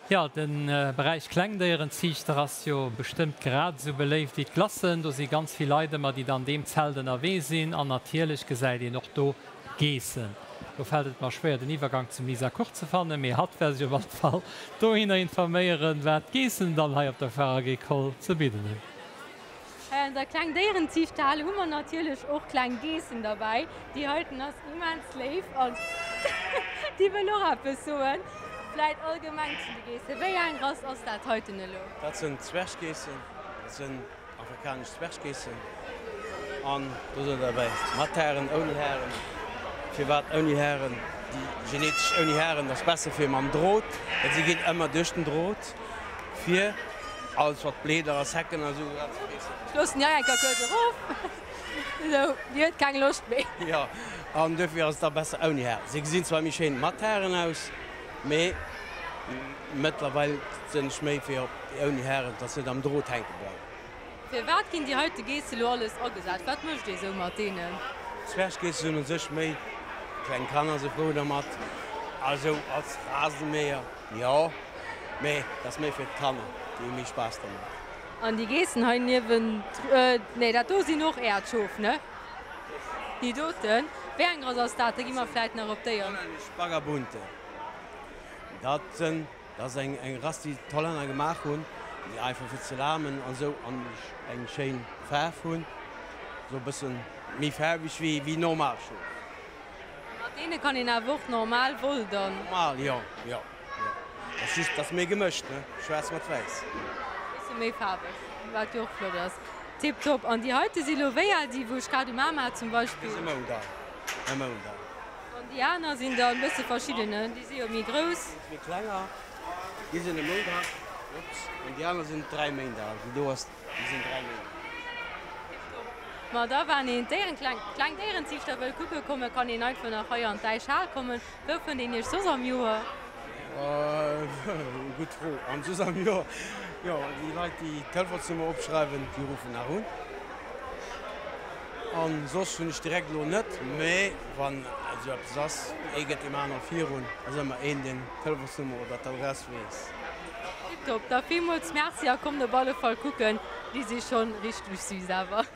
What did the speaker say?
Jo, de Beräich Klengdéierenziichter ass jo bestëmmt grad esou beléift wéi d'Glacen. Do si ganz vill Leit ëmmer, déi dann deem Zelt ënnerwee sinn. An natierlech gesäit een och do Geessen. Lo fält et mer schwéier, den Iwwergank zum Lisa Kurth ze fannen, mee hatt wäert sech op alle Fall dohinner informéieren, wat d'Geessen dann hei op der Foire Agricole ze bidden hunn. Hei an der Klengdéierenziichterhal hu mer natierlech och kleng Geessen derbäi. Déi heiten ass immens léif an déi wëll och eppes soen. Vläit allgemeng zu de Geessen. Wéi eng Rass ass dat heiten elo? Dat sinn Zwerggeessen, dat sinn afrikanesch Zwerggeessen. An do sinn der derbäi mat Hären, ouni Hären. Firwat ouni Hären? Déi genetesch ouni Hären ass besser fir mam Drot, well si ginn ëmmer duerch den Drot fir. Alles wat Bleeder ass, Hecken a sou dat ze freessen. Ech loossen déi hei eng Kéier kuerz erof. Esou, déi huet keng Loscht méi. Jo, an duerfir ass et da besser ouni Haren. Se gesinn zwar méi schéin mat Haren aus, mee mëttlerweil sinn ech méi fir op déi ouni Haren, dass se net am Drot hänke bleiwen. Firwat ginn déi heite Geesse lo alles agesat? Wat mécht ee sou mat deenen? Zwerggeesse sinn u sech méi kleng Kanner si frou dermat, a sou als Rasenmäher. Jo, mee dat ass méi fir d'Kanner, déi hu méi Spaass dermat. An déi Geessen hei niewent, nee dat do sinn och äert Schof, ne? Déi doten, wéi eng Rass ass dat? Da gi mer vläit nach op déi an. Hollännesch Baggerbunte, dat sinn, dat ass eng eng Rass déi d'Hollänner gemaach hunn, déi einfach fir ze lamen an esou an eng schéin Faarf hunn, esou e bëssen méi faarweg wéi wéi normal Schof. Mat deene kann een awer och normal Woll dann. Normal, jo, jo, jo. Ass just, dass méi gemëscht, ne? Schwaarz mat wäiss. Bësse méi faarweg, wat jo och flott ass. Tiptop. An déi heite si lo wéi al, déi wou ech grad um Aarm hat zum Beispill? Déi si e Mount al, e Mount al. An déi aner sinn dann e bësse verschidden, ne? Déi si jo méi grouss. Déi si méi klenger, déi sinn e Mount al, ups, an déi aner sinn 3 Méint al. Déi do ass. Déi sinn 3 Méint. Tiptop. Ma da wann een d'Déieren, kleng, kleng Déierenziichter wëll kucke kommen, kann een einfach nach hei an d'Däichhal kommen. Wou fënnt een iech soss am Joer? Gutt Fro. An soss am Joer? Jo, déi Leit, déi d'Telefonsnummer opschreiwen, déi ruffen nach un. An soss hunn ech direkt elo net, mee wann esou eppes ass, ee gëtt deem anere virun, ass ëmmer een, deen d'Telefonsnummer oder d'Adress weess. Tiptop, da villmools Merci a kommt op alle Fall kucken, déi si schon richteg süß awer.